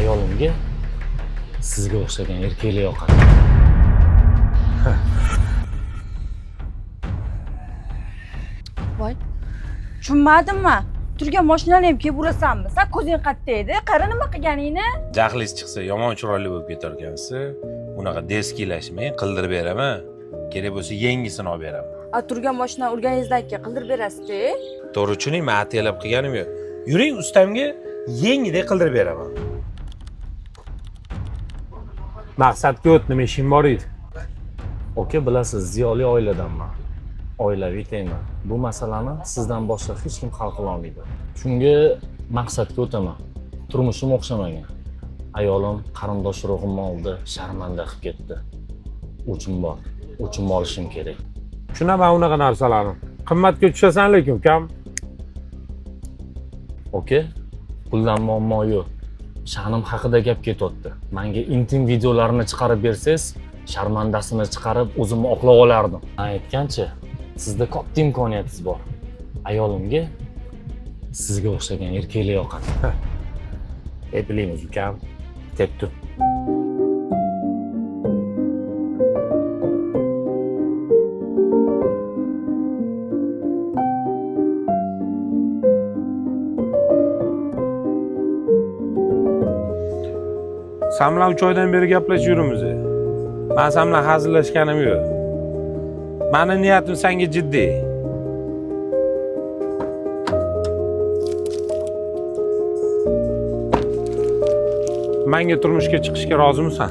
Ayolimga sizga o'xshagan erkaklar yoqadi. Voy, tushunmadimmi? Turgan mashinani ham kelib urasanmi? San ko'zing qayerda edi? Qara nima qilganingni. Jahlingiz chiqsa yomon chiroyli bo'lib ketarkansiz. Unaqa deskiylashmang, qildirib beraman. Kerak bo'lsa yangisini olib beraman. A turgan mashinani urganingizdan keyin qildirib berasiz-da. To'g'ri tushuning, man ataylab qilganim yo'q. Yuring ustamga yengidek qildirib beraman. Maqsadga o't, nima ishing bor edi? Aka, bilasiz, ziyoli oiladanman. Oilaviy tema. Bu masalani sizdan boshqa hech kim hal qila olmaydi. Shunga maqsadga o'taman. Turmushim o'xshamagan. Ayolim qarindosh urug'imni oldi, sharmanda qilib ketdi. O'chim bor. O'chimni olishim kerak. Tushunaman unaqa narsalarni. Qimmatga tushasan lekin ukam. Aka, puldan muammo yo'q. Sha'nim haqida gap ketyapti. Menga intim videolarini chiqarib bersangiz, sharmandasini chiqarib o'zimni oqlab olardim. Men aytgancha, sizda katta imkoniyatingiz bor. Ayolimga sizga o'xshagan erkaklar yoqadi. Eplaymiz ukam. Ketdi. San bilan 3 oydan beri gaplashib yuribmiz. Man san bilan hazillashganim yo'q. Mani niyatim senga jiddiy. Menga turmushga chiqishga rozimisan?